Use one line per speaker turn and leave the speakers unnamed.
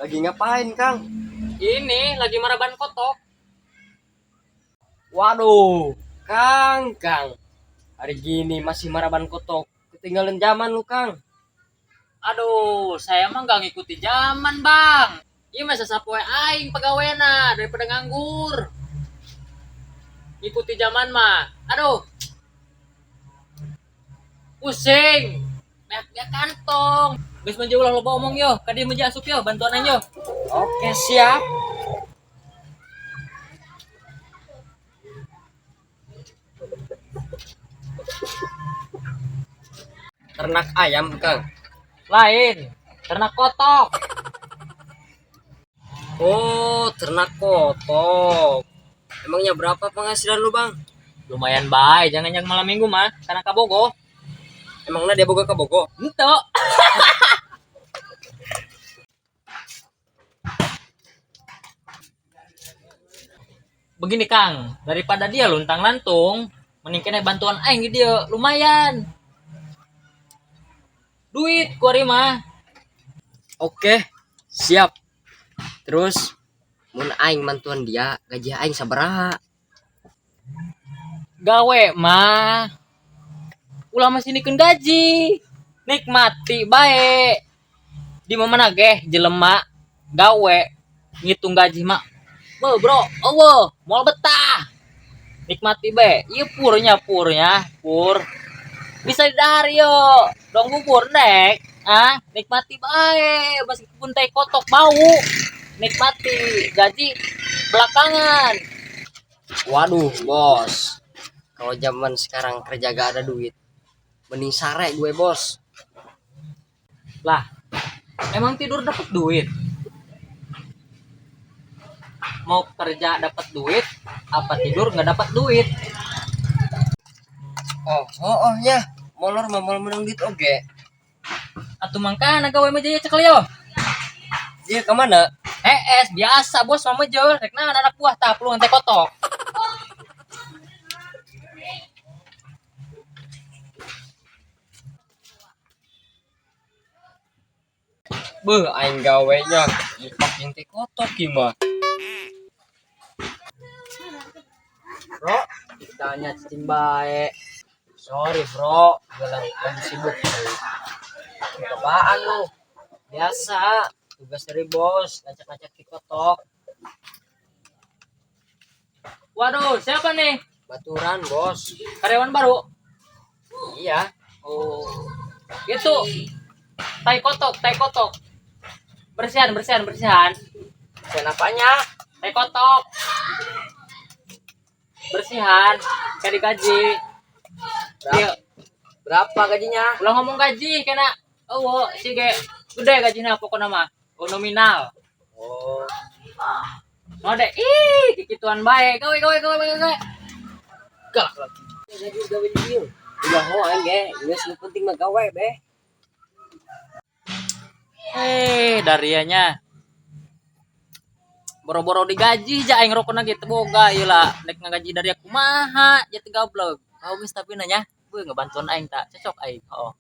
Lagi ngapain, Kang?
Ini lagi maraban kotok.
Waduh, Kang, Kang. Hari gini masih maraban kotok. Ketinggalan zaman lu, Kang.
Aduh, saya mah nggak ngikuti zaman, Bang. Iya masa sapoe aing pegawena daripada nganggur. Ngikuti zaman mah. Aduh. Pusing. Banyak kantong. Geus menjauh ulah loba omong yo, ka dieu menja asup yo, bantuan aing yo.
Oke, siap. Ternak ayam, Kang.
Lain, ternak kotok.
Oh, ternak kotok. Emangnya berapa penghasilan lu, Bang?
Lumayan bae, jangan yang malam minggu mah, karena kabogo.
Emangnya dia boga kabogo?
Ente. Begini Kang, daripada dia luntang lantung, mending kene bantuan aing dia, lumayan. Duit kuari mah.
Oke, siap. Terus mun aing mantuan dia, gaji aing sabaraha?
Gawe mah ulah masih nikeun gaji. Nikmati bae. Di mana geh jelema gawe ngitung gaji mah. Beuh, bro, eueuh, moal betah. Nikmati bae. Ieu purnya purnya, pur. Bisa didahar yo, dong bubur nek. Ah, nikmati bae, meskipun teh kotok bau. Nikmati gaji belakangan.
Waduh, bos. Kalau zaman sekarang kerja gak ada duit, mending sare gue, bos.
Lah, emang tidur dapat duit? Mau kerja dapat duit, apa tidur nggak dapat duit?
Oh, oh, oh ya. Molor mah moal menang duit oge.
Atuh mangkana gawe mah jaya cekel yo.
Dia kemana?
Es biasa bos mah mejo, rek naon anak buah tah pulungan teh kotok.
Beuh, aing gawenya muka jeung teh kotok ieu mah.
Bro, ditanya cicing bae.
Sorry, bro. Gue lagi sibuk. Apaan lu? Biasa, tugas dari bos, ngacak-ngacak di kotok.
Waduh, siapa nih?
Baturan, bos.
Karyawan baru?
Iya.
Oh. Itu. Tai kotok, tai kotok. Bersihan, bersihan, bersihan.
Bersihan apanya?
Tai kotok. Bersihan, kayak digaji. Iya.
Berapa gajinya?
Ulah ngomong gaji kena oh si ge gede gajinya pokoknya mah. Oh nominal.
Oh.
Mau deh, ih kikituan bae. Gawe gawe gawe gawe gawe.
Galak lagi. Gaji gawe di dieu. Udah ho aing ge, geus nu penting mah gawe be.
Darianya. Boro-boro digaji ja aing rokona ge teu boga ieu lah. Nek ngagaji dari aku kumaha ja teu gablek. Kau geus tapi nanya, beuh ngebantuan aing tak cocok aing. Oh.